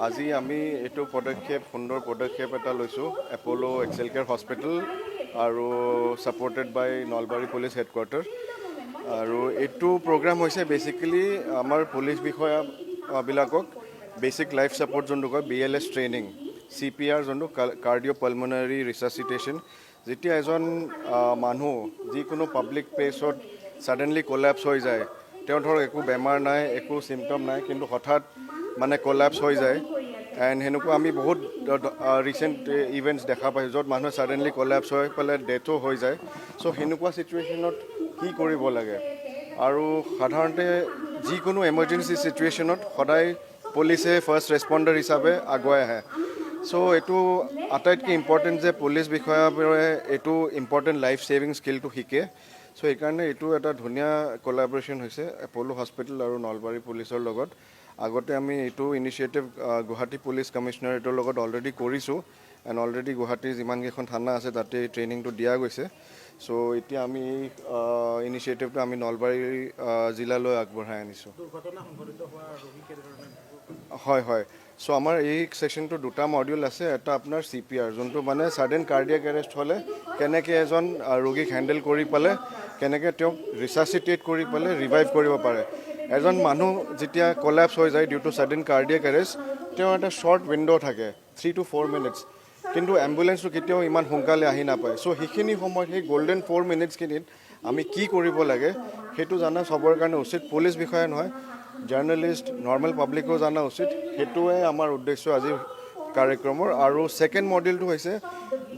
আজি আমি এইটো পদক্ষেপ, সুন্দৰ পদক্ষেপ এটা লৈছোঁ এপ'ল' এক্সেল কেয়াৰ হস্পিটেল আৰু ছাপৰ্টেড বাই নলবাৰী পুলিচ হেডকোৱাৰ্টাৰ। আৰু এইটো প্ৰগ্ৰাম হৈছে বেচিকেলি আমাৰ পুলিচ বিষয়াবিলাকক বেচিক লাইফ ছাপৰ্ট যোনটো কয়, বিএলএছ ট্ৰেইনিং, চিপিআৰ যোনটো কাৰ্ডিঅ' পালমনাৰী ৰিচাচিটেশ্যন। যেতিয়া এজন মানুহ যিকোনো পাব্লিক প্লেচত ছাডেনলি কলেপছ হৈ যায়, তেওঁ ধৰক একো বেমাৰ নাই, একো চিমটম নাই, কিন্তু হঠাৎ মানে কলেপছ হৈ যায়। এণ্ড সেনেকুৱা আমি বহুত ৰিচেণ্ট ইভেণ্টছ দেখা পাইছোঁ, য'ত মানুহে ছাডেনলি কলেপছ হৈ পেলাই ডেথো হৈ যায়। চ' সেনেকুৱা চিটুৱেশ্যনত কি কৰিব লাগে আৰু সাধাৰণতে যিকোনো এমাৰ্জেঞ্চি চিটুৱেশ্যনত সদায় পুলিচে ফাৰ্ষ্ট ৰেচপণ্ডাৰ হিচাপে আগুৱাই আহে। চ' এইটো আটাইতকৈ ইম্পৰ্টেণ্ট যে পুলিচ বিষয়াবোৰে এইটো ইম্পৰ্টেণ্ট লাইফ ছেভিং স্কিলটো শিকে। চ' সেইকাৰণে এইটো এটা ধুনীয়া কলাবৰেশ্যন হৈছে এপ'ল' হস্পিটেল আৰু নলবাৰী পুলিচৰ লগত। আগতে আমি এইটো ইনিচিয়েটিভ গুৱাহাটী পুলিচ কমিশ্যনাৰেটৰ লগত অলৰেডি কৰিছোঁ। এণ্ড অলৰেডি গুৱাহাটীৰ যিমানকেইখন থানা আছে, তাতে ট্ৰেইনিংটো দিয়া গৈছে। চ' এতিয়া আমি এই ইনিচিয়েটিভটো আমি নলবাৰী জিলালৈ আগবঢ়াই আনিছোঁ। দুৰ্ঘটনা সংঘটিত হোৱা ৰোগী কেনেধৰণে? হয়, চ' আমাৰ এই ছেশ্যনটো দুটা মডিউল আছে। এটা আপোনাৰ চিপিআৰ, যোনটো মানে ছাডেন কাৰ্ডিয়াক এৰেষ্ট হ'লে কেনেকৈ এজন ৰোগীক হেণ্ডেল কৰি পেলাই, কেনেকৈ তেওঁক ৰিচাচিটেট কৰি পেলাই ৰিভাইভ কৰিব পাৰে। এজন মানুহ যেতিয়া কলেপছ হৈ যায় due to sudden cardiac arrest, তেওঁ এটা শ্বৰ্ট উইণ্ড' থাকে, 3 টু 4 মিনিটছ। কিন্তু এম্বুলেঞ্চটো কেতিয়াও ইমান সোনকালে আহি নাপায়। চ' সেইখিনি সময়ত, সেই গল্ডেন 4 মিনিটছখিনিত আমি কি কৰিব লাগে, সেইটো জনা চবৰ কাৰণে উচিত। পুলিচ বিষয়া নহয়, জাৰ্নেলিষ্ট, নৰ্মেল পাব্লিকো জনা উচিত। সেইটোৱে আমাৰ উদ্দেশ্য আজিৰ কাৰ্যক্ৰমৰ। আৰু ছেকেণ্ড মডিউলটো হৈছে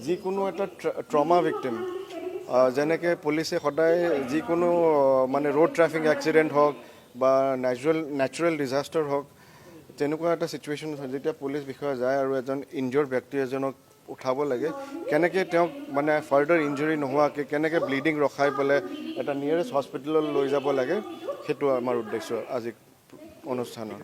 যিকোনো এটা ট্ৰমা ভিক্টিম, যেনেকৈ পুলিচে সদায় যিকোনো মানে ৰোড ট্ৰেফিক এক্সিডেণ্ট হওক বা নেচাৰেল ডিজাষ্টাৰ হওক, তেনেকুৱা এটা চিটুৱেশ্যন যেতিয়া পুলিচ বিষয়া যায় আৰু এজন ইনজিয়ৰ্ড ব্যক্তি এজনক উঠাব লাগে, কেনেকৈ তেওঁক মানে ফাৰ্ডাৰ ইঞ্জুৰি নোহোৱাকৈ কেনেকৈ ব্লিডিং ৰখাই পেলাই এটা নিয়েৰেষ্ট হস্পিটেললৈ লৈ যাব লাগে, সেইটো আমাৰ উদ্দেশ্য আজি অনুষ্ঠানৰ।